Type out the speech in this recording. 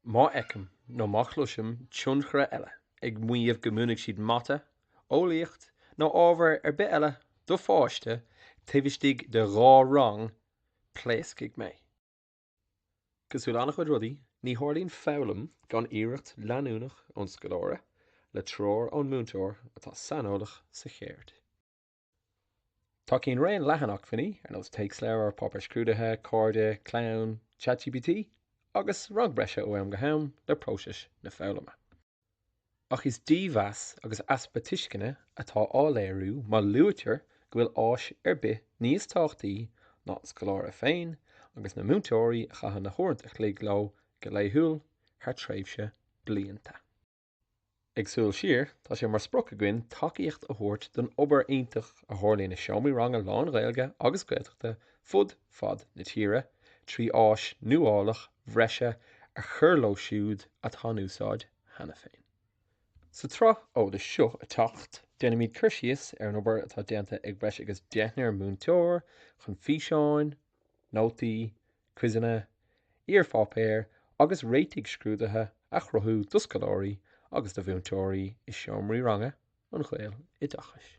Má fheicim nó má chloisim tionchaire eile ag maíomh go múinfidh siad mata, eolaíocht nó ábhar ar bith eile do pháiste taobh istigh de dhá rang, pléascfaidh mé. Cosúil le an-chuid rudaí, ní tharlaíonn foghlaim gan iarracht leanúnach ón scoláire, le treoir ón múinteoir atá saineolach sa cheird. Tacaíonn raon leathan acmhainní, ar nós téacsleabhair, páipéir scrúdaithe, cairde, clann, ChatGPT, agus rang breise ó am go ham le próiseas na foghlama. Ach is dímheas agus easpa tuisceana atá á léiriú má luaitear go bhfuil áis ar bith níos tábhachtaí ná an scoláire féin agus na múinteoirí a chaitheann na huaireanta an chloig leo go laethúil thar tréimhse blianta. Ag súil siar, tá sé mar sprioc againn tacaíocht a thabhairt don obair iontach a tharlaíonn i seomraí ranga lán-Ghaeilge agus Gaeltachta fud fad na tíre trí áis nuálach bhreise a chur leo siúd atá in úsáid cheana féin. Sa tsraith eolais seo a teacht, déanfaimid cur síos ar an obair atá déanta ag breis agus deichniúr múinteoir chun físeáin, nótaí, quizeanna, iarpháipéir agus réitigh scrúduithe a chruthú do scoláirí agus do mhúinteoirí i seomraí ranga an Ghaeloideachais.